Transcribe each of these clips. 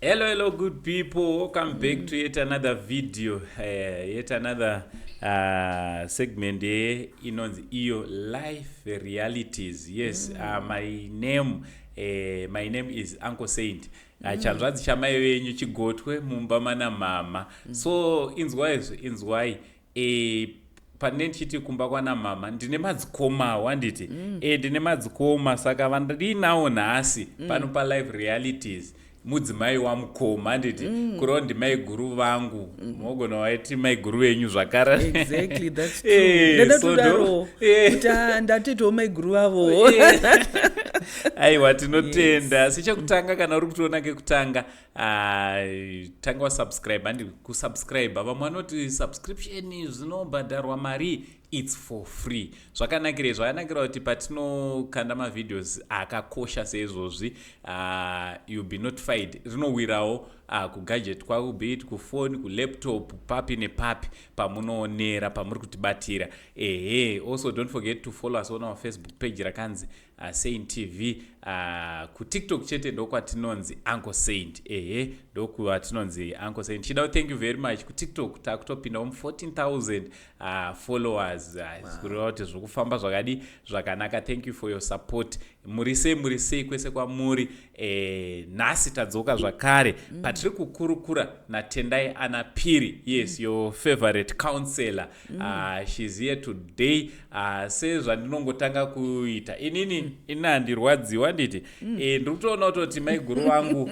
Hello, hello, good people. Welcome back to yet another video, yet another segment inonzi iyo Life Realities. Yes, my name is Uncle Saint. Chanzvadzi chamai venyu, chigotwe mumba mana mama. So inzwai izvo, inzwai. Pane ndichiti kumba kwana mama ndine madzikoma, wanditi ndine madzikoma, saka vandinawo nhasi pano paLife Realities mudzimai wamukoma, handiti? Kureva ndimai guru vangu. Mogona waiti mai guru venyu zvakare. Exactly, that's true. Ndada kudaro kuti ndatoitawo mai guru vavo. Aiwa, tinotenda. Sechekutanga, kana uri kutoona kekutanga, tanga wasubscribe, handi? Kusubscribe, vamwe vanoti subscription zvinobhadharwa mari. It's for free. Zvakanakirei? Zvakanakira kuti patinokanda mavideos akakosha seizvozvi, you'll be notified. Rinowirawo kugadget kwako, be it kufoni, kulaptop, papi nepapi pamunoonera, pamuri kutibatira. Ehe, also don't forget to follow us on our Facebook page rakanzi Saint TV. KuTikTok chete ndokwatinonzi Uncle Saint. Ehe, ndokwatinonzi Uncle Saint. Chida, thank you very much. KuTikTok takutopindawo mu14 000 followers, kureva kuti zviri kufamba zvakadi zvakanaka. Thank you for your support. Muri sei? Muri sei kwese kwamuri? Nhasi tadzoka zvakare patiri kukurukura naTendai Anapiri. Yes, your favorite counselor. She's here today. Sezvandinongotanga kuita inini, ini handirwadziwa, nditi ndiri kutoona kutoti maiguru vangu,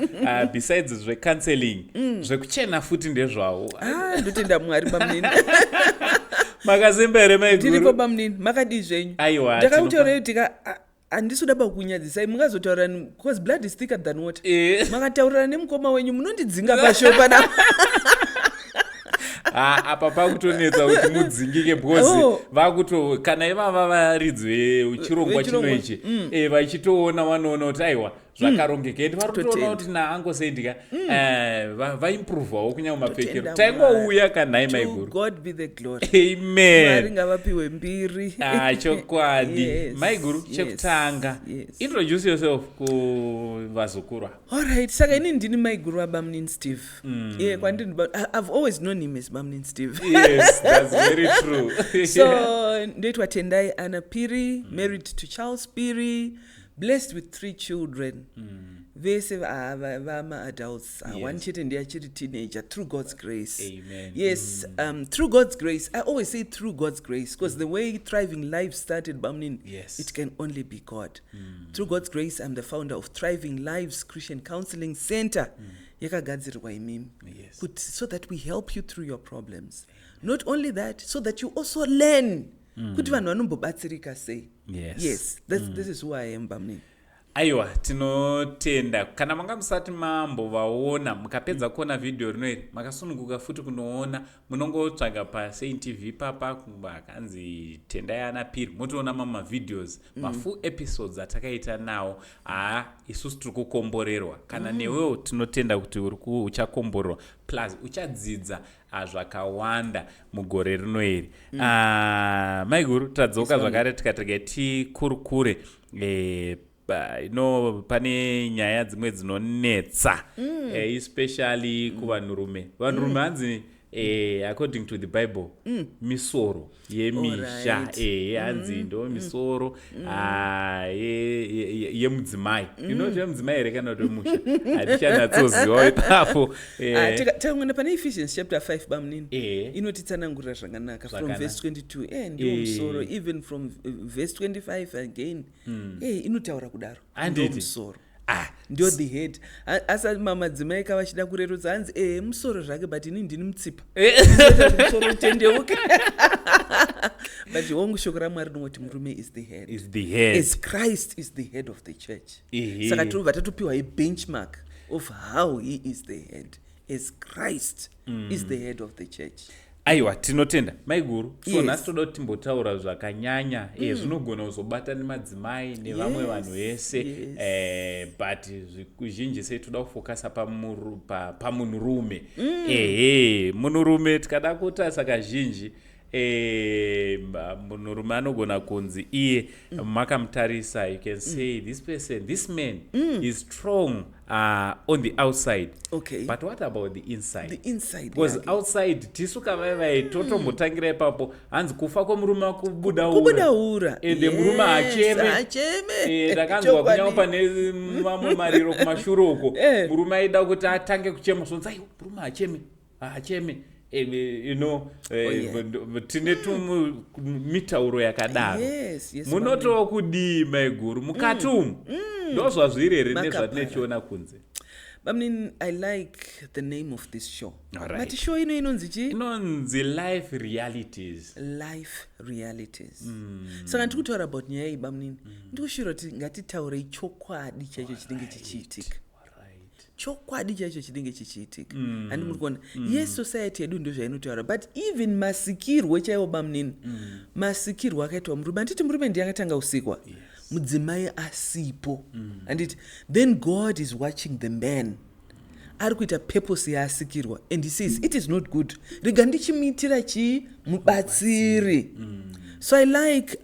besides zvecounseling, zvekuchena futi ndezvavo. Ah, ndotenda Mwari, bamunini. Makasimba here, maiguru? Tiripo, bamunini. Makadii zvenyu? Aiwa. Ndakakutaurei kuti handisi kuda pakunyadzisai, mungazotaurira, because blood is thicker than water. Makataurirana nemukoma wenyu, munondidzinga pashow pana. Ah, apa pakutonetsa kuti mudzingike because vakuto kana ivava varidzi vechirongwa chino Vechirongwa. ichi, vachitoona, vanoona kuti aiwa, zvakarongeka, ende vari kutoona Totenda. kuti naangoseindika vaimprovawo kunyange mapfekero. Totenda. Taingouya kanhai, To maiguru? God be the glory. Mwari Amen. ngavapiwe mbiri. Ah, chokwadi. Maiguru, chekutanga, introduce yourself kuvazukuru. Alright, saka ini ndini maiguru vabamunini Steve. Yeah, kwandiri I've always known him as bamunini Steve. Yes, that's very true. So ndoitwa Tendai Anapiri, married to Charles Piri, blessed with three children, vese vama-adults. One chete ndiye achiri teenager, through God's grace. Amen. Yes, through God's grace. I always say through God's grace because the way Thriving Life started, bamunini, it can only be God. Through God's grace, I'm the founder of Thriving Lives Christian Counseling Center, yakagadzirirwa imimi kuti so that we help you through your problems. Not only that, so that you also learn kuti vanhu vanombobatsirika sei. Yes, this is who I am, bamunini. Aiwa, tinotenda. Kana manga musati mambovaona, mukapedza kuona vhidhiyo rino iri, makasununguka futi kunoona. Munongotsvaga paSaint TV papa akanzi Tendai Anapiri, motoona mamwe mavideos, mafull episodes atakaita nawo. Haa, isusu tiri kukomborerwa. Kana newewo, tinotenda kuti uri uchakomborerwa, plus uchadzidza zvakawanda mugore rino iri. Ah, maiguru, tadzoka zvakare tikati tikurukure. Ino pane nyaya dzimwe dzinonetsa, especially kuvanhurume. Vanhurume hanzi, according to the Bible, misoro yemisha. Hanzi ndo misoro, ah, yemudzimai. Inoti yemudzimai here kana kuti wemusha? Hatichanatsozivawo ipapo. Ah, taona pane Ephesians chapter 5, bamunini, inotitsanangurira zvakanaka from Zvakanaka. verse 22. Ndiwo musoro. Even from verse 25 again, inotaura kudaro. Handiti? Ndo musoro. Ah. Ndio the head. Asi madzimai ka vachida kurerutsa, hanzi musoro zvake, but ini ndini mutsipa. Inoita kuti musoro utendeuke. But hongu, shoko raMwari rinoti murume is the head. Is the head. As Christ is the head of the church. Saka tinobva tatopiwa a benchmark of how he is the head, as Christ is the head of the church. Aiwa, tinotenda, maiguru. So nhasi toda kuti timbotaura zvakanyanya zvinogona kuzobata nemadzimai nevamwe vanhu vese, but zhinji sei toda kufokasa pamunhurume. Ehe, munhurume tikada kutarisa kazhinji, Munhurume anogona kunzi iye, makamutarisa, you can say this person, this man is strong on the outside, but what about the inside? The inside Because yake. outside tisu kavaivai totombotangira ipapo, hanzi kufa kwemurume kubuda ura. Kubuda ura. Ende murume hacheme. Hacheme. Ndakanzwa Chokwadi. kunyange pane mamwe mariro kumashure uko, murume aida kuti atange kuchema, zvonzi ai, murume hacheme, hacheme. Oh, yeah. Tine mitauro yakadaro. Yes, Munotoo kudii, maiguru? Mukati umu ndo zvazviri here Makapara. nezvatinechiona kunze? Bamnini, I like the name of this show. Alright. Mati show ino inonzi chii? Inonzi Life Realities. Life Realities. Saka ndiri kutaura about nyaya iyi, bamnini, ndikushuvira kuti ngatitaurei chokwadi chaicho chinenge chichiitika. Chokwadi chaicho chinenge chichiitika, handi muri kuona? Yes, society yedu ndo zvainotaura, but even masikirwo chaiwo, bamnini, masikirwo akaitwa murume, handiti murume ndiye akatanga kusikwa mudzimai asipo, handiti? Then God is watching the man ari kuita purpose yaasikirwa, and he says, "It is not good, rega ndichimuitira chii? Mubatsiri." So I like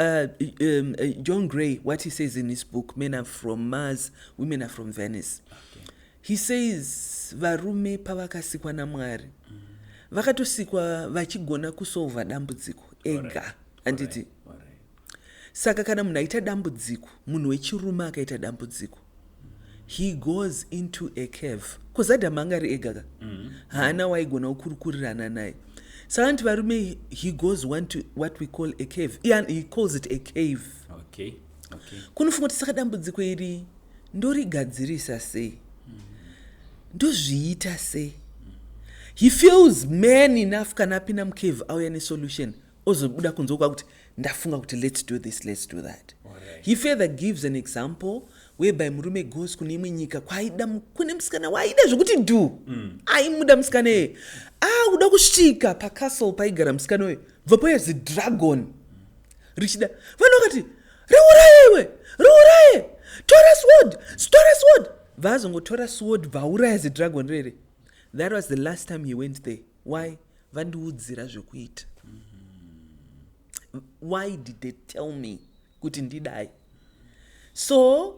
John Gray, what he says in his book Men Are From Mars, Women Are From Venus. He says varume pavakasikwa naMwari, vakatosikwa vachigona kusolva dambudziko ega, handiti? Saka kana munhu aita dambudziko, munhu wechirume akaita dambudziko, he goes into a cave, because Adhamu anga ari ega ka, haana waigona kukurukurirana naye. Saka nti varume, he goes one to what we call a cave. Yeah, he calls it a cave, kunofunga kuti saka dambudziko iri ndorigadzirisa sei, ndozviita sei? He feels man enough, kana apinda mucave auya nesolution, ozobuda kunze kwakuti ndafunga kuti let's do this, let's do that. He further gives an example whereby murume goes kune imwe nyika kwaaida, kune musikana waaida zvokuti dhu, aimuda musikana iyeye. Akuda kusvika pacastle paigara musikana uyo, bva pauya zidragon richida. Vanhu vakati, "Riuraye iwe, riuraye, tora sword, tora sword." Vazongotora sword, vauraya zidragon rere. That was the last time he went there. Why? Vandiudzira zvekuita. Why did they tell me kuti ndidai? So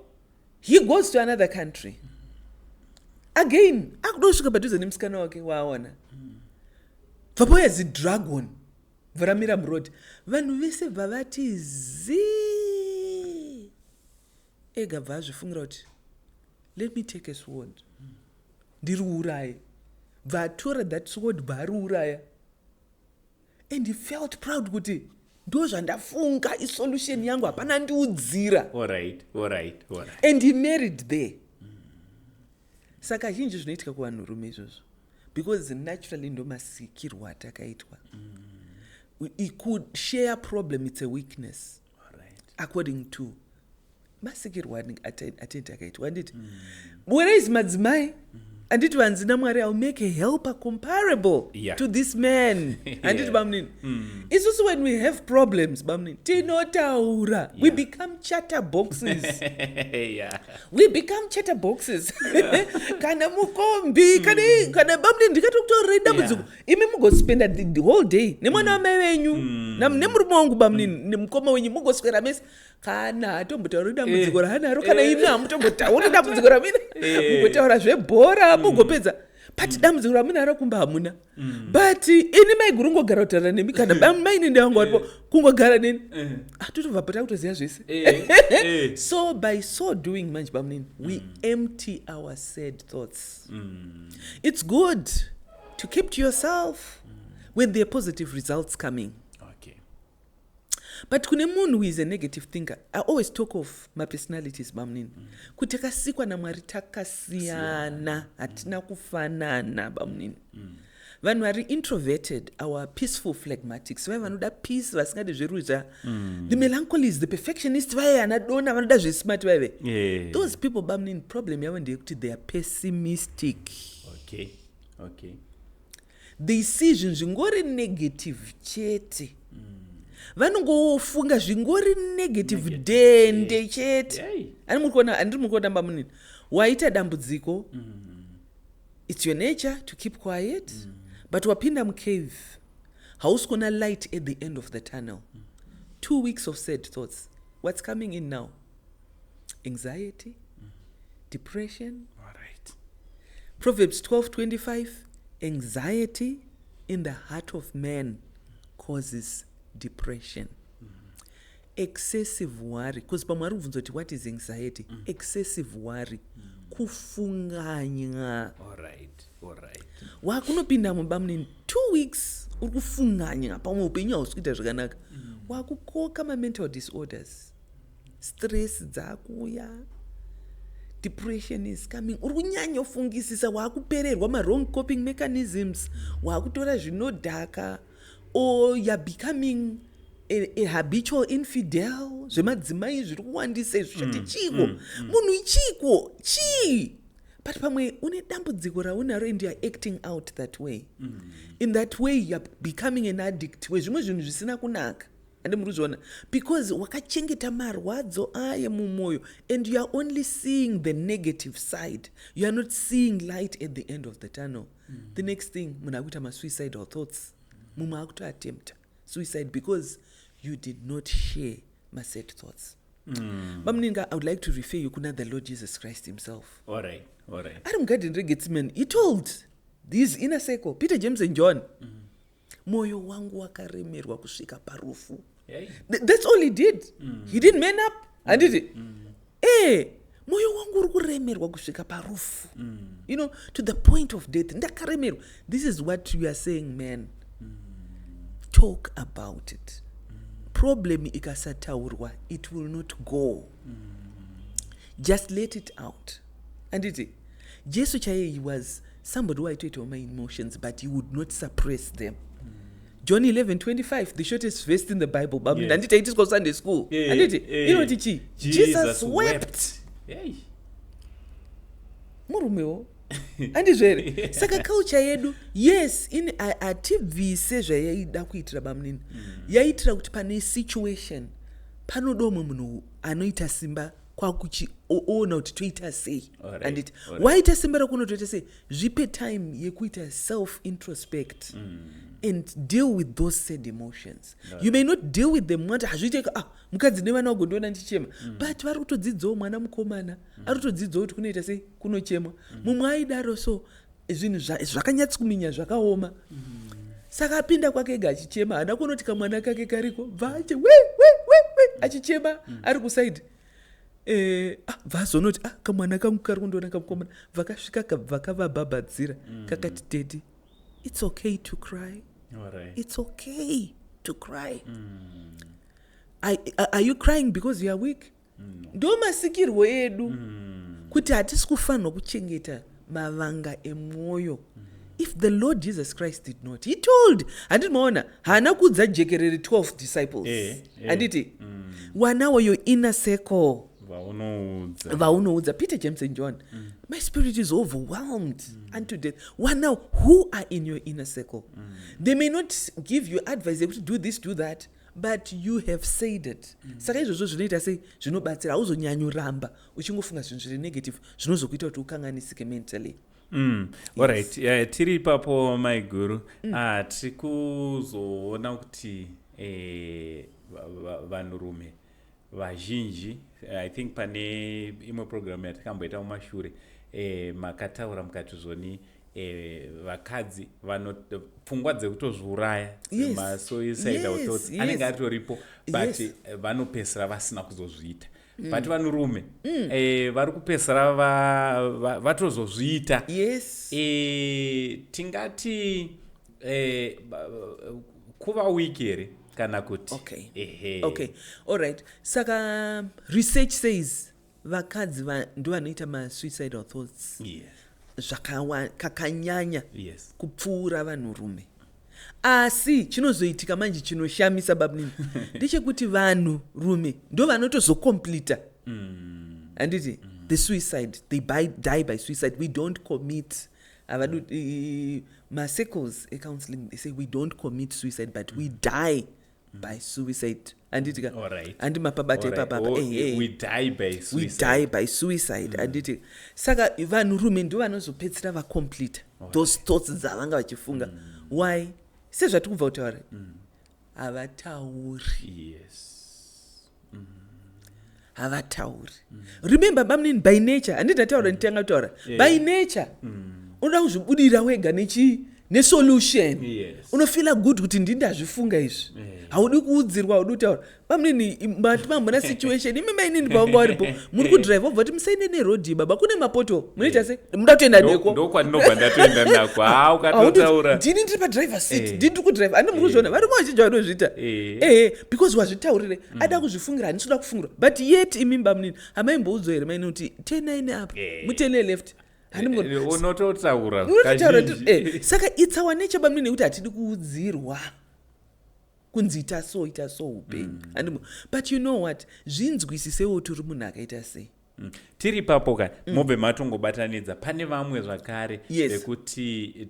he goes to another country again, akuda kusvika padhuze nemusikana wake waaona, bva pauya zidragon, bva ramira muroad. Vanhu vese bva vati zii. Ega bva azvifungira kuti let me take a sword, ndiriuraye. Bva atora that sword, bva ariuraya, and he felt proud kuti ndo zvandafunga, isolution yangu, hapana ndiudzira. And he married there. Saka zhinji zvinoitika kuvanhurume izvozvo, because naturally ndo masikirwo atakaitwa. We could share problem, it's a weakness, according to masikirwo atenti takaitwa, handiti? Whereas madzimai, handiti vanzi naMwari, "I'll make a helper comparable to this man," handiti? Bamunini, isusu when we have problems, bamunini, tinotaura. We become chatterboxes. We become chatterboxes. Kana mukombi, kana bamunini, ndikatokutorerei dambudziko, imi mugospenda the whole day nemwana wamai venyu, nemurume wangu, bamunini, nemukoma wenyu, mugoswera mese, kana hatombotauri dambudziko raanaro, kana imi hamutombotauri dambudziko ramina. Mugotaura zvebhora, mugopedza, but dambudziko ramunaro kumba hamuna. But ini maiguru ngogara kutaura nemi, kana maini ndevangu varipo, kungogara neni, atotobva takutoziva zvese. So by so doing manje, bamunini, we empty our sad thoughts. It's good to keep to yourself when there are positive results coming. But kune munhu who is a negative thinker, I always talk of mapersonalities, bamunini, kuti takasikwa naMwari takasiyana, hatina kufanana, bamunini. Vanhu vari introverted, our peaceful phlegmatics, vaya vanoda peace, vasingadi zveruzha, the melancholies, the perfectionist, vaya ana dona vanoda zvesmart vaive. Those people, bamunini, problem yavo ndeyekuti they are pessimistic. They see zvinhu zvingori negative chete, vanongofunga zvingori negative, Negative, dende chete. Ani muri kuona, handiri muri kuona, bamunini? Waita dambudziko, it's your nature to keep quiet, but wapinda mucave. Hausi kuona light at the end of the tunnel. 2 weeks of sad thoughts. What's coming in now? Anxiety, depression. All right. Proverbs 12:25, anxiety in the heart of man causes depression. Excessive worry, because pamwe ari kubvunza kuti, "What is anxiety?" Excessive worry, kufunganya. All right. All right. Wakunopinda mumba muneni, 2 weeks uri kufunganya, pamwe upenyu hausi kuita zvakanaka, wakukoka mamental disorders, stress dzakuya, depression is coming, uri kunyanyofungisisa, waakupererwa, mawrong coping mechanisms, waakutora zvinodhaka, or you are becoming a habitual infidel. Zvemadzimai zviri kuwandisa izvi, zvati chiko munhu, chiko chii? But pamwe une dambudziko raunaro and you are acting out that way. In that way you are becoming an addict wezvimwe zvinhu zvisina kunaka, handi muri kuzviona? Because wakachengeta marwadzo aye mumwoyo and you are only seeing the negative side. You are not seeing light at the end of the tunnel. The next thing, munhu akuita masuicidal thoughts, mumwe akutoattempta suicide because you did not share masad thoughts. Bamuninga, I would like to refer you kuna the Lord Jesus Christ himself. All right. All right. Ari mugadheni reGetsemane, he told his inner circle, Peter, James and John, "Mwoyo wangu wakaremerwa kusvika parufu." Hey. That's all he did. He didn't man up, handiti? Mwoyo wangu uri kuremerwa kusvika parufu, to the point of death, ndakaremerwa. This is what you are saying, man. Talk about it. Problem ikasataurwa, it will not go. Just let it out, handiti? Jesu chaiye, he was somebody who aitoitawo maemotions, but he would not suppress them. John 11:25, the shortest verse in the Bible, baba. Handiti aitiswa Sunday school? Handiti inoti chii? Jesus wept. Hey. Murumewo, handizvo here? Saka culture yedu, yes, in hatibvise zvayaida kuitira, bamunini. Yaitira kuti pane situation panoda umwe munhu anoita simba kwakuchi oona kuti toita sei. Handiti waita simba rakuona toita sei? Zvipe time yekuita self introspect and deal with those sad emotions. You may not deal with them, mwati hazviiteka, ah, mukadzi nevana vagondiona ndichichema, but vari kutodzidzawo. Mwana mukomana ari kutodzidzawo kuti kunoita sei, kunochemwa. Mumwe aidaro, so zvinhu zvakanyatsokuminya, zvakaoma. Saka apinda kwake ega achichema, haana kuona kuti kamwana kake kariko. Bva achi we we we we, achichema ari kusaidi. Ah, bva azonoti, "Ah, kamwana kangu kari kundiona." Kamukomana bva kasvika, kabva kavabhabhadzira, kakati, "Daddy, it's okay to cry." All right. "It's okay to cry. Are you crying because you are weak?" Ndo masikirwo edu kuti hatisi kufanirwa kuchengeta mavanga emwoyo. If the Lord Jesus Christ did not, he told, handiti maona, haana kuudza jekerere 12 disciples? Handiti wanawo your inner circle? Vaunoudza. Vaunoudza, Peter, James and John. "My spirit is overwhelmed unto death." Wanao who are in your inner circle. They may not give you advice yekuti do this, do that, but you have said it. Saka izvozvo zvinoita sei? Zvinobatsira. Hauzonyanyoramba uchingofunga zvinhu zviri negative zvinozokuita kuti ukanganisike mentally. Alright, yeah, tiri ipapo, maiguru. Ah, tiri kuzoona kuti vanhurume vazhinji, I think pane imwe programu yatakamboita mumashure, makataura mukati zvoni vakadzi vano pfungwa dzekutozviuraya, masuicidal thoughts anenge atoripo, but vanopedzisira vasina kuzozviita. But vanhurume vari kupedzisira vatozozviita. Tingati kuva weak here kana kuti? Okay. Ehe. Okay, alright. Saka research says vakadzi ndo vanoita masuicidal thoughts kakanyanya kupfuura vanhurume. Asi chinozoitika manje chinoshamisa, babnini, ndechekuti vanhurume ndo vanotozocompleta, handiti, the suicide. They die by suicide. We don't commit, havadu macircles ecounseling, they say we don't commit suicide, but we die by suicide, handiti ka? Handi mapabata ipapapa? Oh, Ehe. we die by We suicide. die by suicide, handiti? Saka vanhurume ndo vanozopedzisira vacompleta those thoughts dzavanga vachifunga. Why? Sezvatiri kubva kutaura, havatauri. Havatauri. Remember, bamunini, by nature, handiti ndataura, nditanga kutaura, by nature unoda kuzvibudira wega nechi nesolution. Unofeela good kuti ndini ndazvifunga izvi. Haudi kuudzirwa, haudi kutaura. Bamunini, mati mambona situation imi mainini pavanga varipo, muri kudhiraivha, ubva kuti musainde nerodhi, baba, kune mapothole. Munoita sei? Muda kutoenda neko. Ndokwandinobva ndatoenda nako. Ha, ukatotaura. Ndini ndiri padriver seat, ndini ndiri kudhiraivha. Handi muri kuzviona, varimo vazhinji vanozviita. Ehe, because wazvitaurire, ada kuzvifungira, handisi kuda kufungira. But yet imi, bamunini, hamaimboudzwa here maini kuti tenai apa, mutene left? Handimugona. Unototaura Unototaura. Kazhinji. Saka it's our nature, bamunini, nekuti hatidi kuudzirwa kunzi ita so, ita so upenyu. Handimo. But you know what, zvinzwisisewo kuti uri munhu akaita sei. Tiri ipapo ka, mobve matongobatanidza pane vamwe zvakare vekuti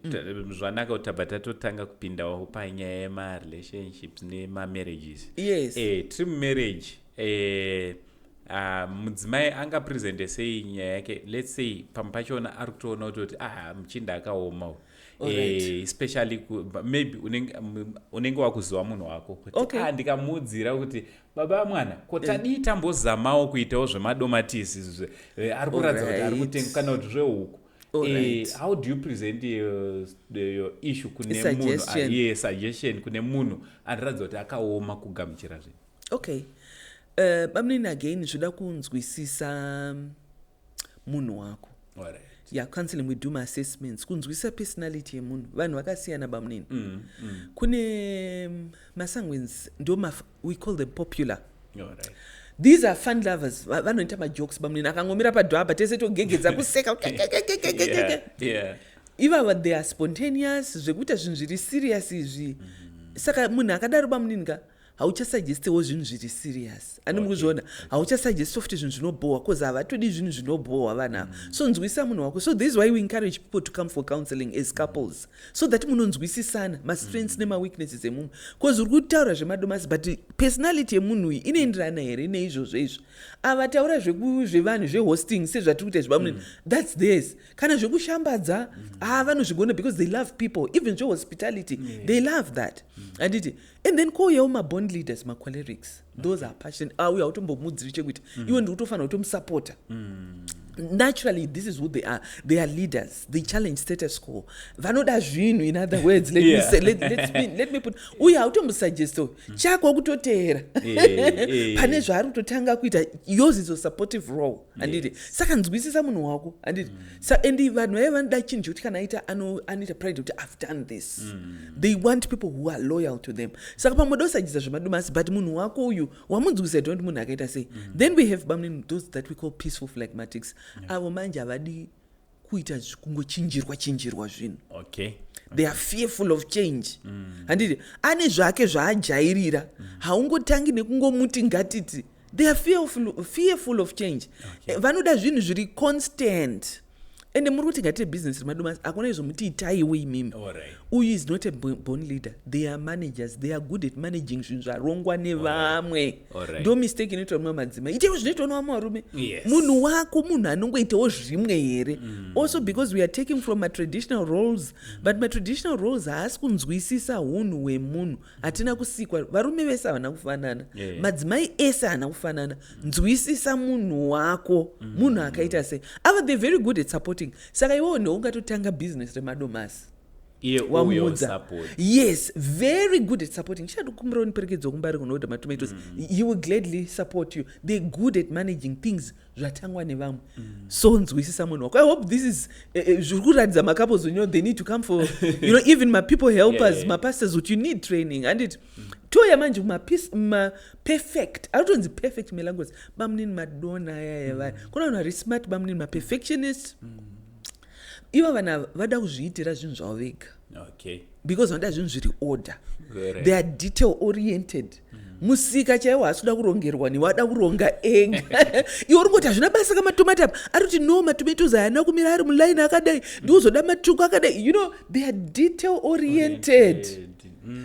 zvanaka kuti tabva tatotanga kupindawo panyaya yemarelationships nemamarriages. Tiri mumarriage, mudzimai angapresente sei nyaya yake? Let's say pamwe pachona ari kutoona kutoti, ah, muchinda akaoma. Especially maybe unenge wakuziva munhu wako kuti ah, ndikamuudzira kuti baba mwana, ko tadii tambozamawo kuitawo zvemadomatisi, ari kuratidza kuti ari kutenga, kana kuti zvehuku. How do you present your issue kune munhu? Suggestion. Yeah, suggestion kune munhu anoratidza kuti akaoma kugamuchira zvinhu. Okay, bamunini, again zvoda kunzwisisa munhu wako. Yeah, counseling, we do maassessments kunzwisisa personality yemunhu. Vanhu vakasiyana, bamunini. Kune masanguines, ndo we call them popular. These are fun lovers. Vanoita majokes, bamunini. Akangomira padhwabha, tese togegedza kuseka. Ivava they are spontaneous, zvekuita zvinhu zviri serious izvi. Saka munhu akadaro, bamunini ka, hauchasuggestewo zvinhu zviri serious. Ani muri kuzviona? Hauchasuggestewo futi zvinhu zvinobhohwa, cause havatodi zvinhu zvinobhohwa vanhu ava. So nzwisa munhu wako. So this is why we encourage people to come for counseling as couples, so that munonzwisisana mastrengths nemaweaknesses emunhu, cause uri kutaura zvemadomasi, but personality yemunhu uyu inoenderana here neizvozvo izvo? Ava taura zvevanhu zvehosting, sezvatiri kuita zvebamunini, that's theirs. Kana zvekushambadza, ah, vanozvigona because they love people. Even zvehospitality, they love that, handiti? And then kouyawo mabond leaders, macholerics. Those are passion. Ah, uyo hautombomudziri chekuita, iwe ndiri kutofanira kutomusapota. Naturally, this is who they are. They are leaders, they challenge status quo, vanoda zvinhu. In other words, let me say, let me put, uyo hautombosuggesto chako, kutoteera pane zvaari kutotanga kuita. Yours is a supportive role, handiti? Saka nzwisisa munhu wako, handiti? Sa and vanhu vaiva vanoda chinhu chekuti kana aita, anoita pride kuti "I've done this." They want people who are loyal to them. Saka pamwe dosagisa zvemadomasi, but munhu wako uyu wamunzwisisa kuti munhu akaita sei. Then we have, bamunini, those that we call peaceful phlegmatics. Avo manje havadi kuita kungochinjirwa chinjirwa zvinhu. They are fearful of change, handiti? Ane zvake zvaajairira, haungotangi nekungomuti ngatiti. They are fearful of change. Vanoda zvinhu zviri constant. Ende muri kuti ngatiite bhizinesi remadomasi, hakuna izvo, muti itaiwo imimi. Uyu is not a born leader. They are managers. They are good at managing zvinhu zvarongwa nevamwe. Ndo mistake inoitwa nemamwe madzimai, itaiwo zvinoitwa nevamwe varume. Munhu wako munhu anongoitawo zvimwe here? Also because we are taking from matraditional roles, but matraditional roles haasi kunzwisisa unhu hwemunhu. Hatina kusikwa, varume vese havana kufanana, madzimai ese haana kufanana. Nzwisisa munhu wako, munhu akaita sei. Ava they very good at supporting. Saka iwewo ndoungatotanga bhizinesi remadomasi. Iye uyo Wamuudza. Support. Yes, very good at supporting. Chadikumbira uniperekedza kumbari kunoorder matomatoes, he will gladly support you. They're good at managing things zvatangwa nevamwe. So nzwisisa munhu wako. I hope this is zviri kuratidza macouples, they need to come for even mapeople helpers, mapastors, kuti you need training, handiti? Touya manje maperfect, anotonzi perfect melancholics. Bamunini, madona ayaya vaya, kuna vanhu vari smart, bamunini, maperfectionist. Ivo vanhu ava vada kuzviitira zvinhu zvavo vega because vanoda zvinhu zviri order. They are detail oriented. Musika chaiwo haasi kuda kurongerwa newe, ada kuronga ega. Iwe uri ngoti hazvina basa kamatomati apa, ari kuti no, matomatoes haana kumira ari mulaini akadai, ndiuzoda matuku akadai. They are detail oriented. Oriented.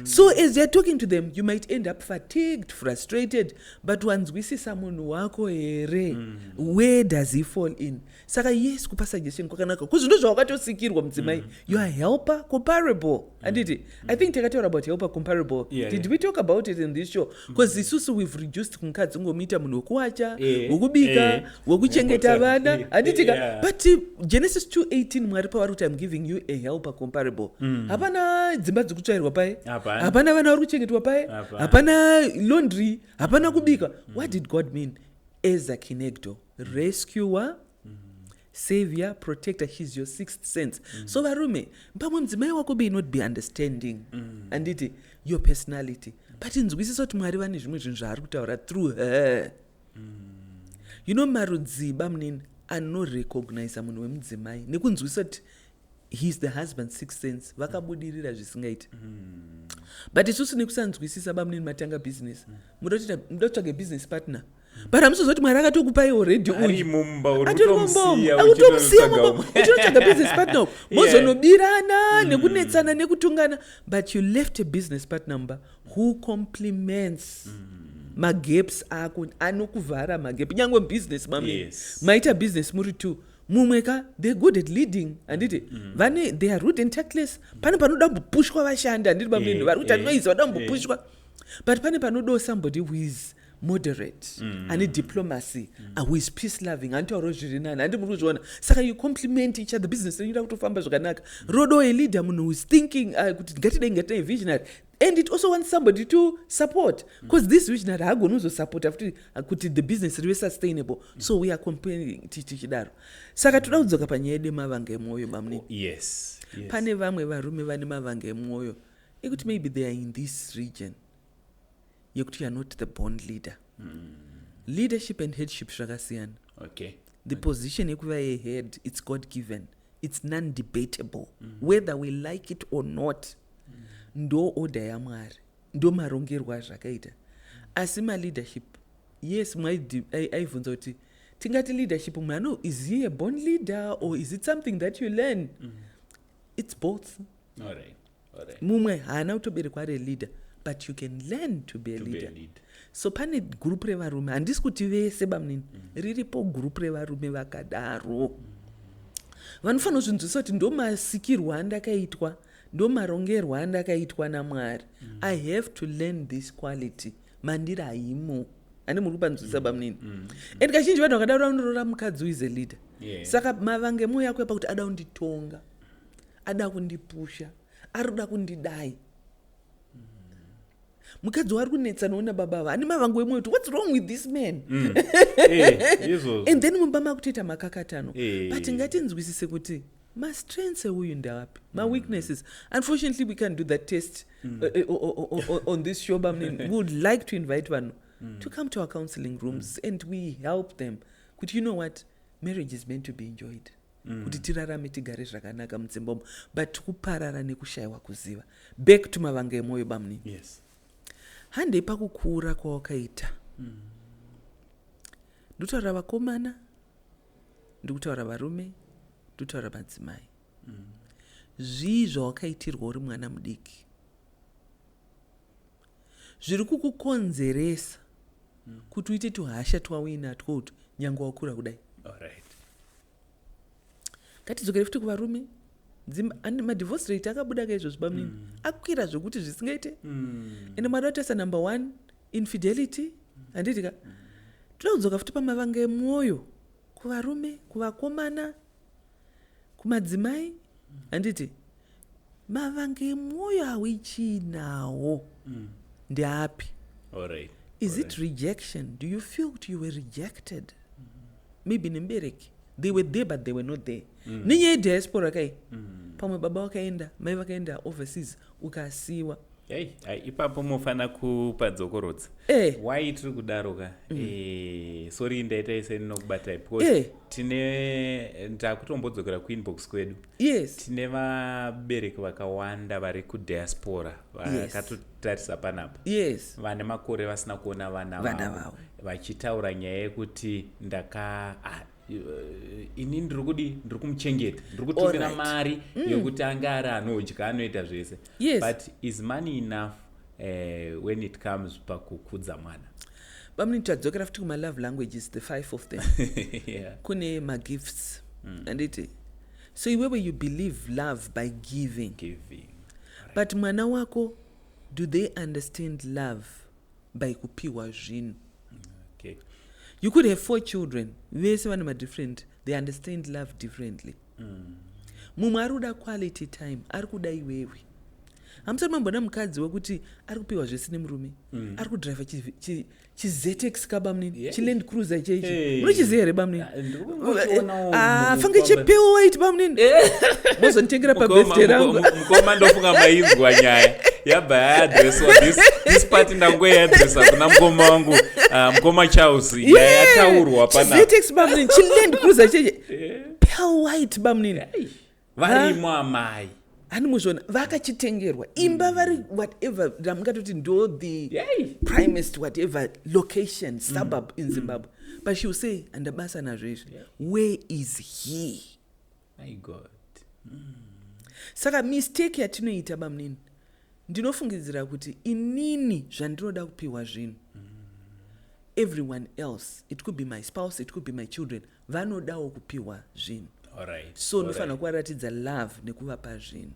So as you're talking to them, you might end up fatigued, frustrated, but wanzwisisa munhu wako here? Where does he fall in? Saka yes, kupa suggestion kwakanaka, kuzvinhu zvawakatosikirwa mudzimai. You are helper comparable, handiti? I think takataura about helper comparable. Did we talk about it in this show? Because isusu we've reduced kumukadzi ungomuita munhu wekuwacha, wekubika, wekuchengeta vana, handiti ka? But Genesis 2:18, Mwari pavari kuti, "I'm giving you a helper comparable," hapana dzimba dzikutsvairwa paye. Hapana. Hapana vana vari kuchengetwa paye. Hapana. Hapana laundry, hapana kubika. What did God mean? Ezer kenegdo, rescuer, savior, protector. She's your sixth sense. So varume, pamwe mudzimai wako may not be understanding, handiti, your personality, but inzwisisa kuti Mwari vane zvimwe zvinhu zvaari kutaura through her. Marudziba munini anorecogniza munhu wemudzimai nekunzwisisa kuti he is the husband sixth sense, vakabudirira zvisingaiti. But isusu nekusanzwisisa, bamunini, matanga business, muda kutsvaga business partner, but hamusozoti Mwari akatokupai already uyu. Ari mumba, uri Atori mumba umu. kutomusiya. Akutomusiya uchinotsvaga mumba, umwe. uchinotsvaga business partner uku, mozonobirana nekunetsana nekutungana, but you left a business partner mumba who complements magaps ako, anokuvhara magap. Nyange business, mamini, maita business muri two, mumwe ka, they're good at leading, handiti? Vane, they are rude and tactless. Pane panoda kumbopushwa vashandi, handiti, bamini? Vari kuita noise, vada kumbopushwa, but pane panodawo somebody who is moderate, ane diplomacy, who is peace loving, anotaurawo zviri nani, handi muri kuzviona? Saka you compliment each other, business renyu rakutofamba zvakanaka. Rodo a leader, munhu who is thinking kuti ngatidai, ngatidai, visionary, and it also wants somebody to support, because this visionary haagoni kuzosupporta futi kuti the business rive sustainable. So we are comparing tichidaro. Saka toda kudzoka panyaya yedu yemavanga emwoyo, bamunini. Pane vamwe varume vane mavanga emwoyo ekuti maybe they are in this region yekuti you are not the born leader. Leadership and headship zvakasiyana. The position yekuva a head, it's God given, it's non-debatable. Whether we like it or not, ndo order yaMwari, ndo marongerwo azvakaita. Asi maleadership, yes, aibvunza kuti tingati leadership munhu ano, is he a born leader or is it something that you learn? It's both. All right. All right. Mumwe haana kutoberekwa ari a leader, but you can learn to be a To be leader. A leader. So pane gurupu revarume, handisi kuti vese, bamunini. Riripo gurupu revarume vakadaro, vanofanira kuzvinzwisisa kuti ndo masikirwo andakaitwa, ndo marongerwo andakaitwa naMwari. I have to learn this quality, mandiri haimo. Handi muri kupanzwisisa, bamunini? And kazhinji vanhu vakadaro vanoroora mukadzi who is a leader. Saka mavanga emwoyo ako pakuti ada kunditonga, ada kundipusha, ari kuda kundidai. Mukadzi wari kunetsanawo nababa ava ane mavango emwoyo kuti, "What's wrong with this man?" Izvozvo. And then mumba makutoita makakatano. But ngatinzwisise kuti mastrengths euyu ndeapi, maweaknesses. Unfortunately, we can't do that test on this show, bamunini. We would like to invite vanhu to come to our counseling rooms and we help them kuti, you know what, marriage is meant to be enjoyed, kuti tirarame, tigare zvakanaka mudzimba umu, but kuparara nekushayiwa kuziva. Back to mavanga emwoyo, bamunini. Handei pakukura kwawakaita. Ndikutaura vakomana, ndikutaura varume, ndikutaura madzimai. Zvii zvawakaitirwa uri mwana mudiki zviri kukukonzeresa kuti uite tuhasha twauinatwo kuti nyange wakura kudai? All right. Ngatidzokere futi kuvarume. Madivorce rate akabuda kaizvozvi, bamunini, akwira zvokuti zvisingaite. Ende mwada kutarisa number one, infidelity, handiti ka? Toda kudzoka futi pamavanga emwoyo kuvarume, kuvakomana, kumadzimai, handiti? Mavanga emwoyo awichiinawo ndeapi? All right. Is it rejection? Do you feel kuti you were rejected, maybe nemubereki? They were there, but they were not there. Nenyaya yediaspora kai, pamwe baba vakaenda, mai vakaenda overseas, ukasiwa. Ei, ai, ipapo mofana kupadzokorodza. Why tiri kudaro ka? Sorry, ndaita sendinokubatai because tine, ndakutombodzokera kuinbox kwedu. Tine vabereki vakawanda vari kudiaspora vakatotarisa panapa, vane makore vasina kuona vana Vana vavo, vavo. vachitaura nyaya yekuti ndaka Ini ndiri kudi, ndiri kumuchengeta, ndiri kutumira mari yekuti ange ari anodya, anoita zvese. But is money enough when it comes pakukudza mwana? Bamunini, tadzokera futi kuma-love languages, the five of them. Kune magifts, handiti? So iwewe you believe love by giving. Giving. But mwana wako, do they understand love by kupiwa zvinhu? You could have four children, vese vane madifferent, they understand love differently. Mumwe ari kuda quality time, ari kuda iwewe. Hamusati mambona mukadzi wekuti ari kupiwa zvese nemurume, ari kudhiraivha chiZX kabamunini, chiLand Cruiser cheichi. Munochiziva here, bamunini? Ah, ndiri kungochionawo. Ah, fange chepale white, bamunini, mozonditengera pabirthday rangu. Mukoma, ndofunga mainzwa nyaya yabva yaadreswa. This part ndangoiadresa kuna mukoma wangu, mukoma Charles. Nyaya yataurwa pana chiZX, bamunini, chiLand Cruiser chechi pale white, bamunini. Varimo amai. Hani muzvona vakachitengerwa imba, vari whatever ramungatoti ndo the primest whatever location, suburb in Zimbabwe, but she will say, "Handabasa nazvo izvi. Where is he?" My God. Saka mistake yatinoita, bamunini, ndinofungidzira kuti inini zvandinoda kupiwa zvinhu, everyone else, it could be my spouse, it could be my children, vanodawo kupiwa zvinhu. So unofanira kuvaratidza love nekuvapa zvinhu,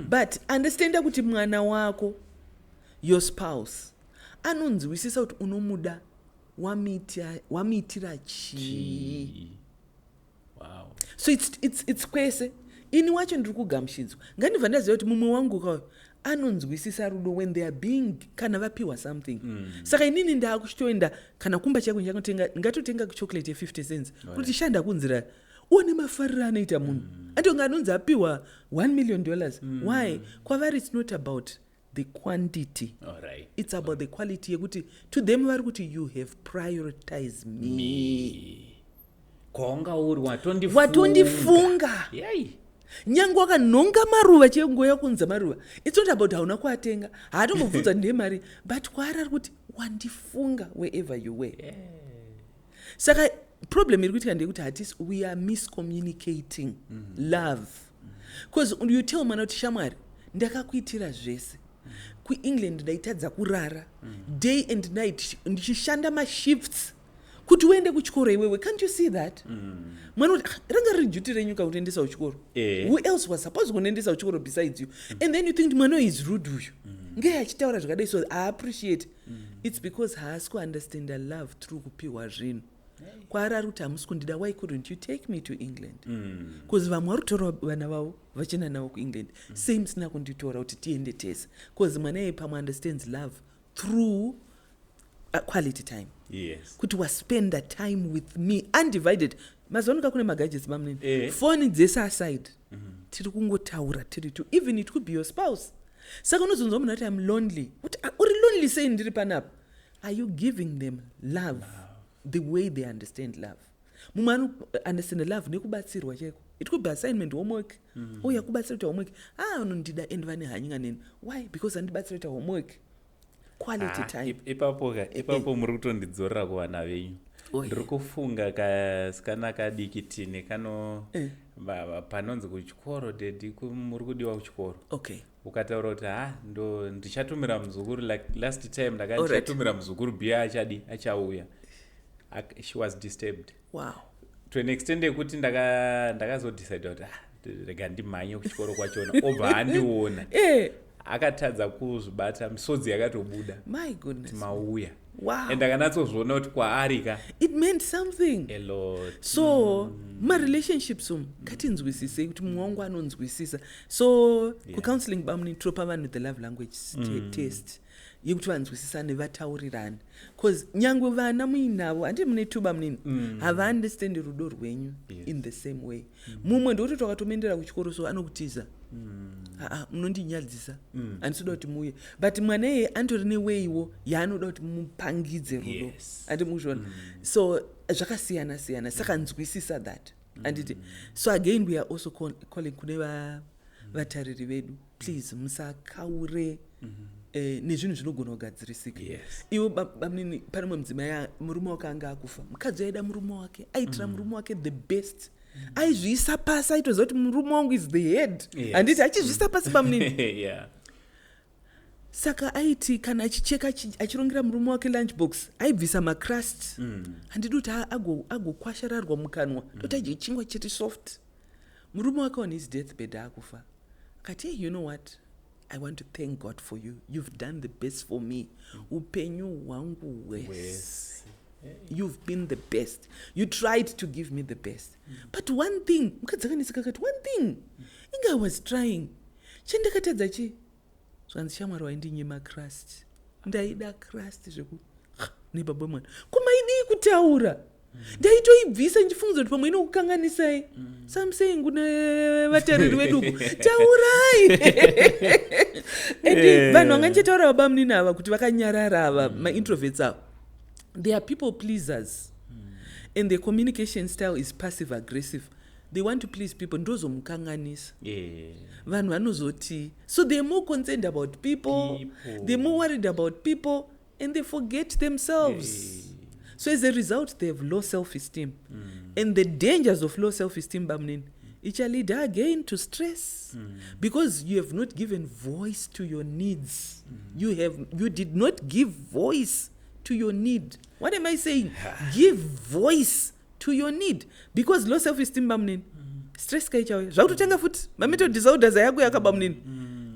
but understanda kuti mwana wako, your spouse, anonzwisisa kuti unomuda wamuitira chii. Chii. Wow. So it's kwese. Ini wacho ndiri kugamuchidzwa, ngandibva ndaziva kuti mumwe wangu kayo anonzwisisa rudo when they are being, kana vapiwa something. Saka inini ndaakuchitoenda kana kumba chako, ndichangotenga, ngatotenga chocolate ye50 cents kuti shanda kunzira uone mafariro anoita munhu. Antonga anonzi apiwa $1 million. Why? Kwavari it's not about the quantity, it's about the quality, yekuti to them vari kuti, "You have prioritized me." Me. Kwaunga uri watondifunga. Watondifunga. Yai. Nyange wakanhonga maruva, chengoya kunza maruva, it's not about hauna kuatenga, haatombobvunza ndemari, but kwaari ari kuti wandifunga wherever you were. Saka problem iri kuitika ndeyekuti hatisi, we are miscommunicating love, because you tell mwana kuti, "Shamwari, ndakakuitira zvese kuEngland, ndaitadza kurara day and night ndichishanda mashifts kuti uende kuchikoro iwewe. Can't you see that?" Mwana kuti, "Ah, ranga riri duty renyu kakutoendesa kuchikoro. Who else was supposed kundiendesa kuchikoro besides you?" And then you think kuti mwana uyu is rude, uyu ngei achitaura zvakadai, so haappreciate. It's because haasi kuunderstanda love through kupiwa zvinhu. Kwaari ari kuti, "Hamusi kundida. Why couldn't you take me to England? Because vamwe vari kutora vana vavo vachienda navo kuEngland. Sei musina kunditora kuti tiende tese?" Because mwana iye pamwe understands love through quality time, kuti waspenda time with me undivided. Mazuva ano kune magadgets, bamunini. Foni dzese aside, tiri kungotaura tiri two. Even it could be your spouse. Saka unozonzwa munhu ati, "I'm lonely." Kuti, "Ah, uri lonely sei ndiri panapa?" Are you giving them love the way they understand love? Mumwe anounderstand love nekubatsirwa chaiko. It could be assignment, homework. Uya kubatsira kuita homework, ah, unondida and vane hanya neni. Why? Because andibatsira kuita homework. Quality Ah, time. Ipapo ka, ipapo muri kutondidzorera kuvana venyu. Oh, Ndiri kufunga kasikana kadiki tine kano panonzi kuchikoro, "Daddy, muri kudiwa kuchikoro." Ukataura kuti, "Ha, ndo ndichatumira muzukuru," like last time ndakati, "Ndichatumira muzukuru bhiya, achadi achauya." She was disturbed to an extent yekuti ndakazodecida kuti, ah, rega ndimhanye kuchikoro kwachona, obva andiona. Akatadza kuzvibata, misodzi yakatobuda. My goodness. Mauya. And ndakanatsozviona kuti kwaari ka It meant something. A lot. So marelationships umu, ngatinzwisisei kuti mumwe wangu anonzwisisa. So kucounseling, bamuni, tinopa vanhu the love language test yekuti vanzwisisane, vataurirane, because nyangwe vana muinavo, handii mune two, bamunini, havaunderstandi rudo rwenyu in the same way. Mumwe ndokuti twakatomuendera kuchikoro, so anokutiza, "Aa, munondinyadzisa, handisi kuda kuti muuye." But mwana iyeye anotori neweiwo yaanoda kuti mupangidze rudo. Handi muzviona? So zvakasiyana siyana, saka nzwisisa that, handiti? So again, we are also calling kune vatariri vedu, please musakaure. Nezvinhu zvinogona kugadzirisika. Iwe bamunini, pane mumwe mudzimai, murume wake anga akufa. Mukadzi aida murume wake, aitira murume wake the best, aizviisa pasi, aitoziva kuti murume wangu is the head. Handiti achizviisa pasi, bamunini? Saka aiti kana achicheka, achirongera murume wake lunch box, aibvisa macrust. Handidi kuti agokwashararwa mukanwa, toti adye chingwa chiri soft. Murume wake on his deathbed, akufa, akati, "Hey, you know what? I want to thank God for you. You've done the best for me upenyu hwangu hwese. You've been the best. You tried to give me the best. But one thing," mukadzi akaneseka, akati, "One thing, inge I was trying, chandakatadza chii?" Zvanzi, "Shamwari, waindinyima crust. Ndaida crust zveku nebaba mwana. Kumaidii kutaura? Ndaitoibvisa ndichifungiza kuti pamwe inokukanganisai." So I'm saying kune vatariri vedu uku, taurai. And vanhu vangandichataura, baba munini ava, kuti vakanyarara ava, maintroverts ava, they are people pleasers and their communication style is passive aggressive. They want to please people, ndozomukanganisa. Vanhu vanozoti, so they're more concerned about people, People. They're more worried about people and they forget themselves. So as a result, they have low self-esteem. And the dangers of low self-esteem, bamunini, it shall lead again to stress because you have not given voice to your needs. You did not give voice to your need. What am I saying? Give voice to your need, because low self-esteem, bamunini, stress kaichauya, zvakutotanga futi mamental disorders ayako yakabamunini.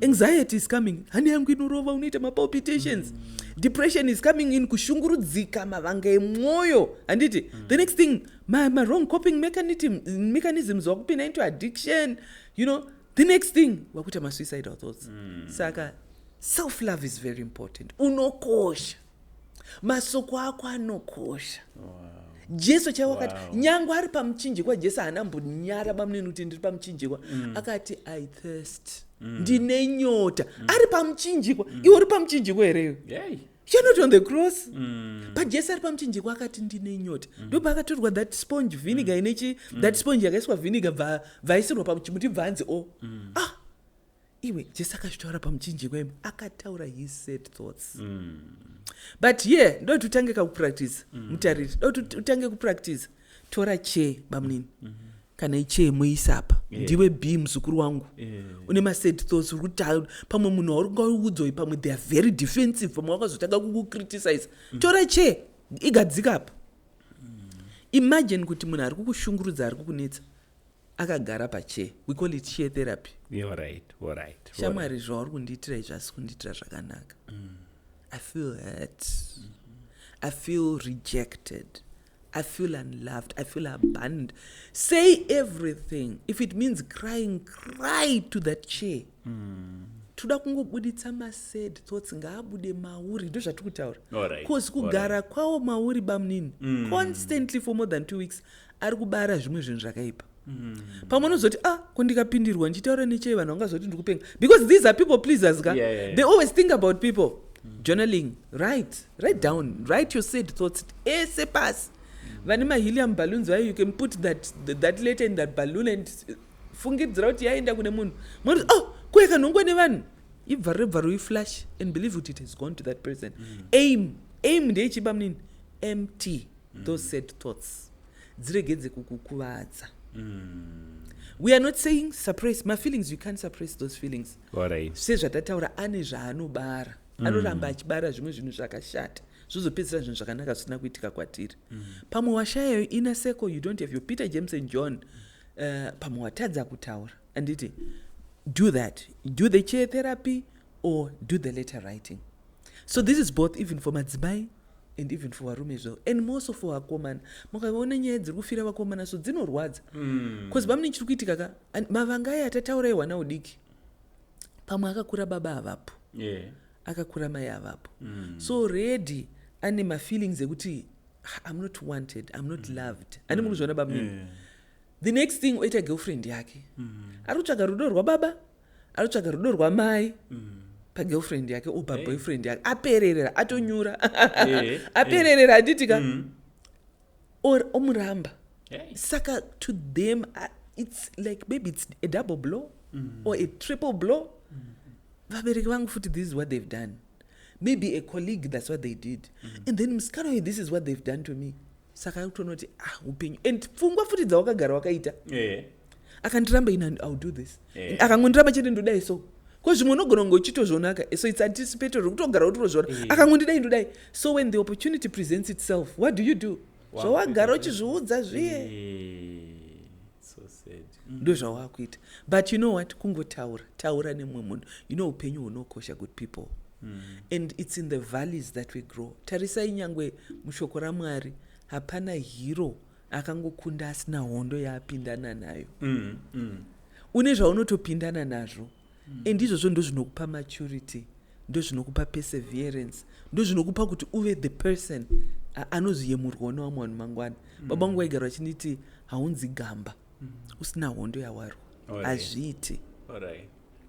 Anxiety is coming, hani yangu inorova, unoita mapalpitations. Depression is coming in, kushungurudzika, mavanga emwoyo, handiti? The next thing, ma wrong coping mechanisms, wakupinda into addiction. The next thing, wakuita masuicidal thoughts. Saka self love is very important. Unokosha, masoko ako anokosha. Jesu chaiwo akati, nyangwe ari pamuchinjikwa, Jesu haana mbonyara, bamunini, kuti ndiri pamuchinjikwa. Akati, "I thirst, ndine nyota." Ari pamuchinjikwa. Iwe uri pamuchinjikwa hereyo? Yay. You're not on the cross. But Jesu ari pamuchinjikwa akati, "Ndine nyota." Ndopaakatorwa that sponge, vinegar inechi, that sponge yakaiswa vinegar, bvaisirwa pachimuti, bvanzi o ah, iwe. Jesu akazvitaura pamuchinjikwa imi, akataura his sad thoughts. But here ndoti utange kakupractice, mutariri, ndoti utange kupractice. Tora chair, bamunini, kana ichair muisapa. Ndiwe b muzukuru wangu, une masad thoughts, uri kuti pamwe munhu wauri kungaudzoi, pamwe they are very defensive, pamwe wakazotanga kukucriticize. Tora chair, igadzika apa. Imagine kuti munhu ari kukushungurudza, ari kukunetsa, akagara pachair. We call it chair therapy. You're right. All right. "Shamwari, zvauri kundiitira izvi asi kundiitira zvakanaka. I feel hurt. I feel rejected. I feel unloved. I feel abandoned." Say everything. If it means crying, cry to that chair. Toda kungobuditsa masad thoughts, ngaabude mauri, ndo zvatiri kutaura. 'Cause kugara kwawo mauri, bamunini, constantly for more than 2 weeks, ari kubara zvimwe zvinhu zvakaipa. Pamwe unozoti, "Ah, ko ndikapindirwa ndichitaura nechair, vanhu vangazoti ndiri kupenga," because these are people pleasers ka. They always think about people. Journaling, write down, write your sad thoughts ese pasi. Vane mahelium balloons vayo, you can put that letter in that balloon and fungidzira kuti yaenda kune munhu. Munoti, "Oh, kuyakanhongwa nevanhu." Ibvarure bvarure, iflash and believe kuti it has gone to that person. Aim ndeyechiba munini, empty those sad thoughts, dziregedze kukukuvadza. We are not saying suppress my feelings. You can't suppress those feelings. All right. Sezvatataura, ane zvaanobara, anoramba achibara zvimwe zvinhu zvakashata, zvozopedzisira zvinhu zvakanaka zvisina kuitika kwatiri. Pamwe washayayo inner circle, you don't have your Peter, James and John. Pamwe watadza kutaura, anditi? Do that, do the chair therapy or do the letter writing. So this is both even for madzimai and even for varume as well, and more so for vakomana. Mukaona nyaya dziri kufira vakomana, so dzinorwadza because pamune chiri kuitika ka, mavanga aya atataura ihwana udiki, pamwe akakura baba avapo, akakura mai avapo. So already ane mafeelings ekuti, "Ah, I'm not wanted, I'm not loved." Ani muri kuzviona, bamunini? Yeah. The next thing, oita girlfriend yake, ari kutsvaga rudo rwababa, ari kutsvaga rudo rwamai pagirlfriend yake or paboyfriend yake. Apererera, atonyura. Apererera, handiti ka? Or omuramba. Saka to them, it's like maybe it's a double blow or a triple blow. Vabereki vangu futi, this is what they've done. Maybe a colleague, that's what they did. And then musikana uyu, this is what they've done to me. Saka akutoona kuti, ah, upenyu and pfungwa futi dzawakagara wakaita, akandiramba ini, I'll do this. Akangondiramba chete, ndodai. So ko zvimwe unogona kunge uchitozvonaka, so it's anticipatory, kutogara utozvona, akangondidai, ndodai. So when the opportunity presents itself, what do you do? Zvawagara uchizviudza zviye. So sad. Ndo zvawakuita. But you know what? Kungotaura, taura nemumwe munhu. Upenyu hunokosha, good people, and it's in the valleys that we grow. Tarisai, nyangwe mushoko raMwari hapana hero akangokunda asina hondo yaapindana nayo. Une zvaunotopindana nazvo, and izvozvo ndo zvinokupa maturity, ndo zvinokupa perseverance, ndo zvinokupa kuti uve the person anozoyemurwawo nevamwe vanhu mangwana. Baba vangu vaigara vachinditi, "Haunzi gamba usina hondo yawarwa." Hazviiti. Alright.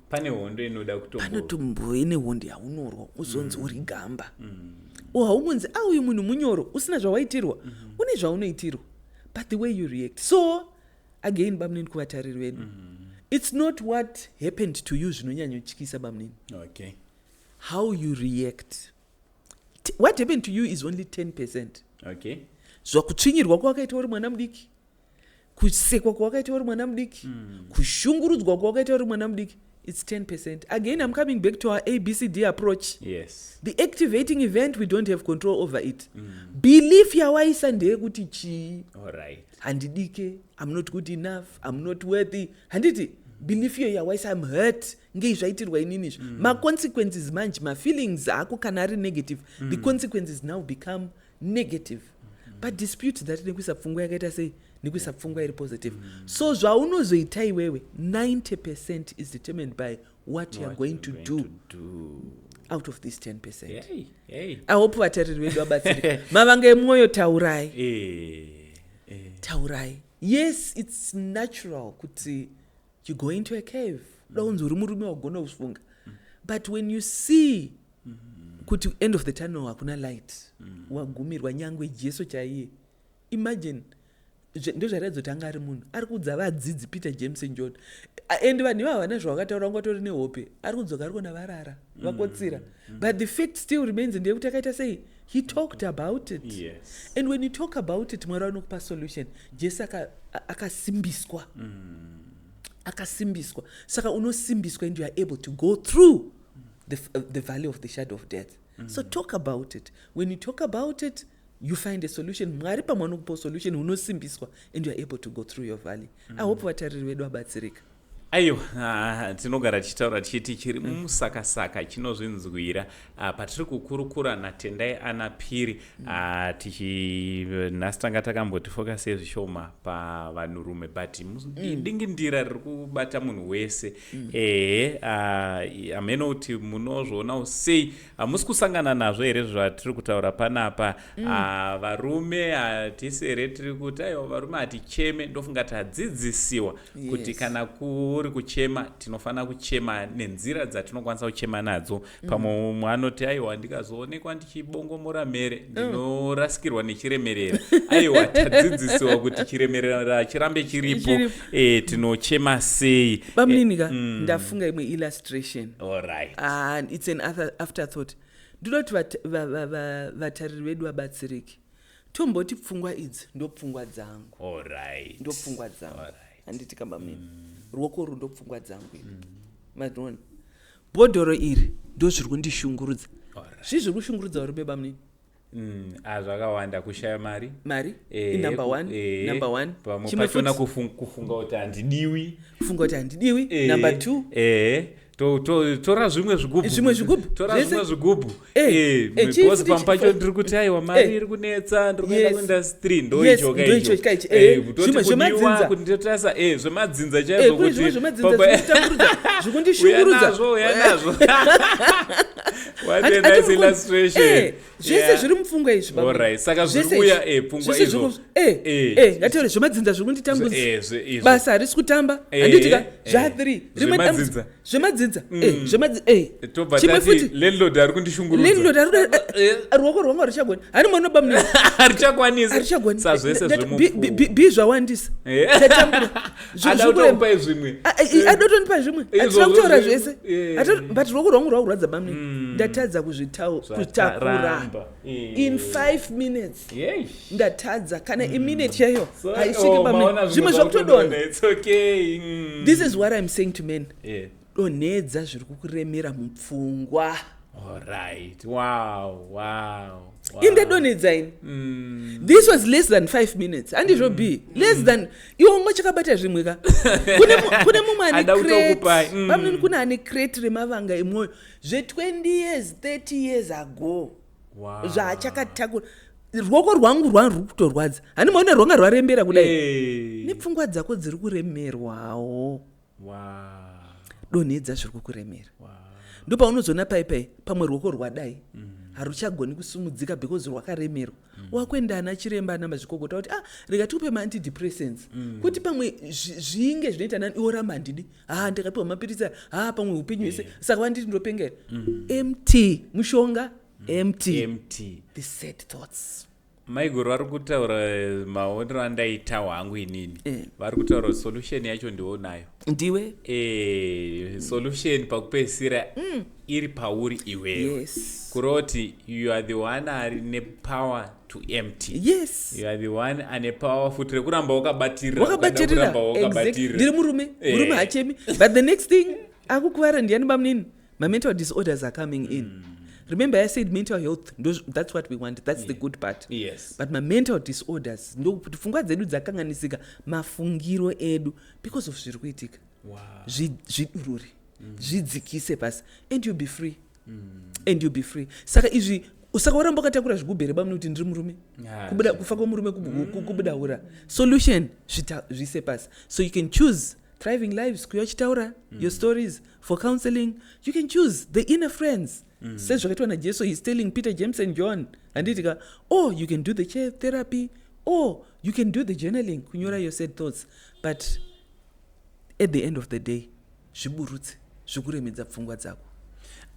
Pane hondo inoda kutombo. Panotombove nehondo yaunorwa uzonzi uri gamba. O, haumunzi, "A, uyu munhu munyoro," usina zvawaitirwa. Une zvaunoitirwa, but the way you react. So again, bamunini, kuvatariri vedu, it's not what happened to you zvinonyanyotyisa, bamunini. How you react. What happened to you is only 10%. Zvakutsvinyirwa kwawakaita uri mwana mudiki, kusekwa kwawakaita uri mwana mudiki, kushungurudzwa kwawakaita uri mwana mudiki, it's 10%. Again, I'm coming back to our ABCD approach. The activating event, we don't have control over it. Belief yawaisa ndeyekuti chii? Handidike, I'm not good enough, I'm not worthy, handiti? Belief iyo yawaisa, I'm hurt, ngei zvaitirwa inini izvi? Maconsequences manje, mafeelings ako kana ari negative, the consequences now become negative. But dispute that nekuisa pfungwa yakaita sei? Nekuisa pfungwa iri positive. So zvaunozoita iwewe, 90% is determined by what you are What going you're to going do to do. Out of this 10%. Hey, hey. I hope vatariri vedu vabatsirika. Mavanga emwoyo, taurai. Taurai. Yes, it's natural kuti you go into a cave, uda kunzi uri murume wagona kufunga. But when you see kuti end of the tunnel hakuna light, wagumirwa, nyangwe Jesu chaiye, imagine, ndozvairatidza kuti anga ari munhu ari kuudza vadzidzi, Peter, James and John, and vanhu ivava havana zvavakataura, vangatori nehope, ari kudzoka ari kuona varara, vakotsira. But the fact still remains ndeyekuti akaita sei? He talked about it. And when you talk about it, Mwari vanokupa solution. Jesu akasimbiswa, akasimbiswa. Saka unosimbiswa and you are able to go through the valley of the shadow of death. So talk about it. When you talk about it, you find a solution. Mwari pamwe anokupa solution, unosimbiswa and you are able to go through your valley. I hope vatariri vedu vabatsirika. Aiwa, tinogara tichitaura tichiti chiri mumusakasaka chinozvinzwira. Patiri kukurukura naTendai Anapiri, tichi nhasi tanga takamboti focus zvishoma pavanhurume, but dingindira riri kubata munhu wese. Ehe, hameno kuti munozvionawo sei, hamusi kusangana nazvo here zvatiri kutaura panapa? Varume hatisi here tiri kuti, aiwa, varume haticheme? Ndofunga tadzidzisiwa kuti kana kuri kuchema, tinofanira kuchema nenzira dzatinokwanisa kuchema nadzo. Pamwe mumwe anoti, "Aiwa, ndikazoonekwa ndichibongomora mhere, ndinorasikirwa nechiremerera." Aiwa, tadzidzisiwa kuti chiremerera chirambe chiripo. Chiripo. Tinochema sei? Bamunini ka, ndafunga imwe illustration. Alright. And it's an afterthought. Ndoda kuti vatariri vedu vabatsirike. Tomboti pfungwa idzi ndo pfungwa dzangu. Ndo pfungwa dzangu. Handiti kamba mini? Ruoko urwu ndo pfungwa dzangu iri. Maona, bhodhoro iri ndo zviri kundishungurudza. Zvii zviri kushungurudza varume, bamunini? Zvakawanda, kushaya mari. Mari inumber one. Number one. Pamwe Chimwe pachona futi? kufunga kuti handidiwi. Kufunga kuti handidiwi. Number two. Tora zvimwe zvigubhu. Zvimwe zvigubhu, Tora zvese. zvimwe zvigubhu. Chii Because futi pamwe pacho ndiri kuti, aiwa, mari iri kunetsa, ndiri kuenda kuindustry, ndo icho ka. Ndo icho. icho ka ichi. Toti Zvimwe kudiwa, zvemadzinza. kuti ndotarisa zvemadzinza chaizvo, Kune kuti zvimwe zvemadzinza zvinotambudza, uya zvekundishungurudza. nazvo, uya nazvo. What a nice illustration. Zvese zviri mupfungwa izvi, baba. Alright, saka zviri Zvese kuuya izvi. pfungwa Zvese izvo. Ngataure zvemadzinza zviri kunditambudza. Izvo. Basa harisi kutamba, handiti ka? Zva3. Zvemadzinza. Zvemadzinza. Tobva Chimwe tati futi? Landlord ari kundishungurudza. Landlord ruoko rwangu haruchagoni, hani mwana bamunini? Harichakwanisi. Harichagoni. Sazvese zvemupfungwa. B zvawandisa. Tatambura. Ada Zvikurema. kutokupai zvimwe. Adotondipa zvimwe. Izvozvo Hatina kutaura zvese. Eh. But ruoko rwangu rwakurwadza, bamunini. Ndatadza kuzvitakura. Zvataramba. In 5 minutes ndatadza kana iminute chaiyo haisviki. Oh, Pamwe maona zvimwe zvakutodonha. zvakutodonha. It's okay. This is what I'm saying to men: donhedza zviri kukuremera mupfungwa. All right, wow. Indadonhedza ini. This was less than 5 minutes, handizvo? B less than iwe unga chakabata zvimwe ka. Kune mumwe ane Ada kutokupai. crate pamweni, kune ane crate remavanga emwoyo zve20 years, 30 years ago zvaachakatakura. Ruoko rwangu rwanga ruri kutorwadza, hani maona rwanga rwarembera kudai. Nepfungwa dzako dziri kuremerwawo. Donhedza zviri kukuremera. Ndopaunozoona pai pamwe ruoko rwadai haruchagoni kusumudzika because rwakaremerwa. Wakuenda ana chiremba, ana mazvikokota kuti, "Ah, rega tikupe maantidepressants kuti pamwe zvinge zvinoita nani." Iwo ramba, "Handidi, ha, ndakapiwa mapirisi aya, ha, pamwe upenyu hwese saka vanditi ndopenga here?" Mt mushonga mt Empty. The sad thoughts. Maiguru vari kutaura maonero andaita hwangu inini. Vari kutaura kuti solution yacho ndionayo. Ndiwe. Solution pakupedzisira iri pauri iwewe. Kuroti you are the one ari nepower to empty. You are the one ane power futi rekuramba wakabatirira. Wakabatirira. Kuramba wakabatirira. Ndiri murume. Murume hachemi, but the next thing akukuvara ndiani, bamunini? Mamental disorders are coming in. Remember I said mental health, that's what we want, that's the good part. But mamental disorders ndokuti pfungwa dzedu dzakanganisika, mafungiro edu because of zviri kuitika. Zvidurure, zvidzikise pasi and you'll be free, and you'll be free. Saka izvi, saka waramba wakatakura zvigubhere, bamuni, kuti ndiri murume. Kubuda kufa kwemurume kubuda ura. Solution, zviise pasi. So you can choose Thriving Lives kuya uchitaura your stories for counseling. You can choose the inner friends sezvakaitwa naJesu. He's telling Peter, James and John, handiti ka? Or you can do the chair therapy, or you can do the journaling, kunyora your sad thoughts. But at the end of the day, zviburutse zvikuremedza pfungwa dzako.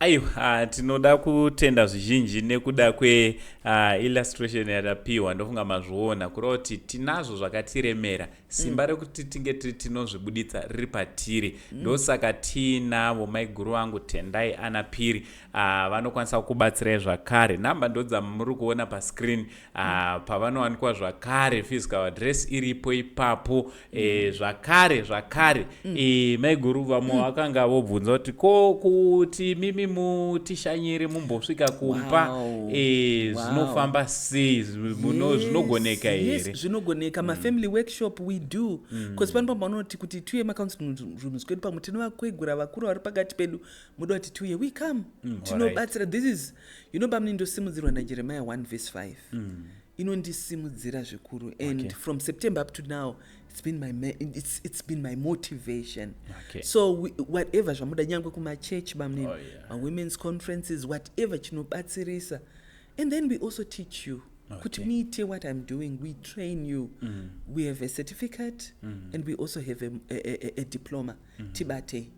Aiwa, tinoda kutenda zvizhinji nekuda kweillustration yatapiwa. Ndofunga mazviona, kureva kuti tinazvo zvakatiremera. Simba rekuti tinge tiri tinozvibuditsa riri patiri. Ndosaka tiinavo maiguru vangu Tendai Anapiri. Vanokwanisa kukubatsirai zvakare. Nhamba ndodzamuri kuona pascreen pavanowanikwa zvakare. Physical address iripo ipapo. Zvakare zvakare, maiguru, vamwe vakanga vobvunza kuti ko kuti mimi mutishanyire, mumbosvika kumba, zvinofamba sei? Zvinogoneka Yes, here? zvinogoneka. Mafamily workshop we do, because pano pambanoti kuti tiuye macounseling rooms kwedu, pamwe tinovakwegura vakuru vari pakati pedu, muda kuti tiuye, we come. Tinobatsira. This is, pamwe ndosimudzirwa naJeremiah 1 verse 5. Inondisimudzira zvikuru and from September up to now it's been my motivation. So whatever zvamuda, nyangwe kumachechi, bamnini, mawomen's conferences, whatever chinobatsirisa. And then we also teach you kuti muite what I'm doing. We train you. We have a certificate and we also have a diploma. Tibatei,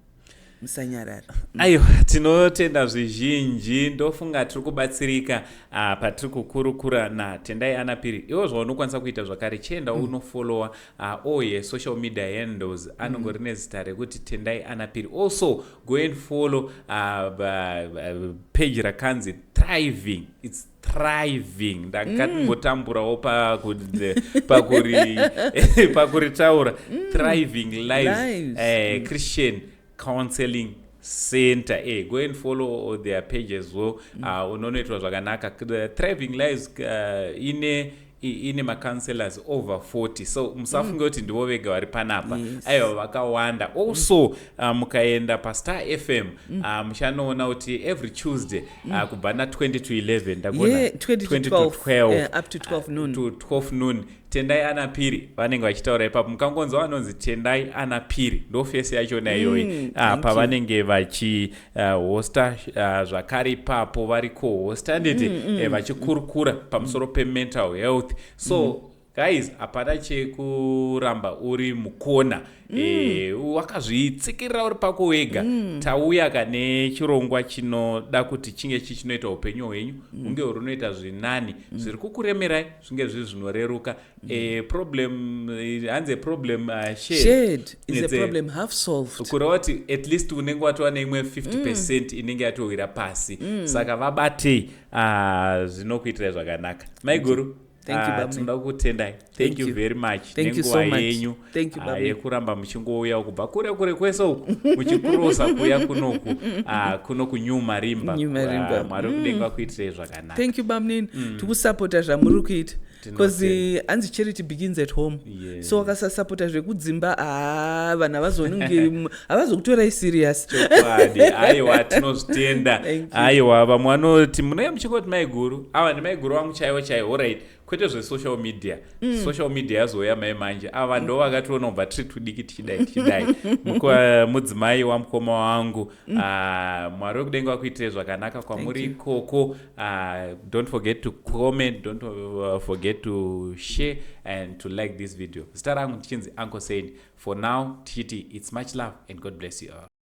musanyarara. Aiwa, tinotenda zvizhinji. Ndofunga tiri kubatsirika patiri kukurukura naTendai Anapiri. Iwo zvaunokwanisa kuita zvakare, chienda unofollowa all her social media handles, anongori nezita rekuti Tendai Anapiri. Also go and follow page rakanzi Thriving, it's Thriving. Ndakambotamburawo pakuritaura. Thriving Lives, Lives. Christian Counseling Center. Go and follow all their pages well. Unonoitwa zvakanaka. The Thriving Lives ine macounselors over 40, so musafunge kuti ndivo vega vari panapa. Aiwa, vakawanda. Also mukaenda paStar FM, muchanoona kuti every Tuesday kubva na20 to 11, ndagona Yeah, 20 to 12, 12, yeah, up to 12 noon. To 12 noon, Tendai Anapiri vanenge vachitaura ipapo. Mukangonzwa vanonzi Tendai Anapiri, ndo face yachona iyoyi. Thank you. Pavanenge vachihosta zvakare ipapo, vari cohosta, handiti? Vachikurukura pamusoro pemental health. So Guys, hapana chekuramba uri mukona. Wakazvitsikirira uri pako wega. Tauya kane chirongwa chinoda kuti chinge chichinoita upenyu hwenyu hunge huri unoita zvinani, zviri kukuremerai zvinge zviri zvinoreruka. Problem, hanzi problem shared, shared is a problem half solved. Kureva kuti at least unenge watova neimwe 50% inenge yatowira pasi. Saka vabatei, zvinokuitirai zvakanaka. Maiguru, Thank you, Bamni. Tinoda kukutendai. Thank Thank you you. very much Thank you nenguva so much. yenyu Thank you, Bamni. Yekuramba muchingouya kubva kure kure kwese uku, muchikurosa kuuya kunoku, kuno kuNew Marimba. New Marimba. Mwari wekudenga vakuitirei zvakanaka. Thank you, bamnini. Tikusapota zvamuri kuita because Tinotenda. Hanzi charity begins at home. So wakasasapota zvekudzimba, haa, vanhu havazonunge, havazokutorai serious. Chokwadi, aiwa, tinozvitenda. Thank you. Aiwa, vamwe vanoti munenge muchingoti maiguru, ava ndimaiguru vangu chaivo chaivo. Alright, kwete zvesocial media. Social media yazouya mai manje. Ava ndo vakationa kubva tiri tudiki tichidai tichidai. Mudzimai wamukoma wangu. Ah, Mwari wekudenga vakuitirei zvakanaka kwamuri You. ikoko. Ah, don't forget to comment, don't forget to share and to like this video. Zita rangu ndichinzi Uncle Saint. For now tichiti it's much love and God bless you all.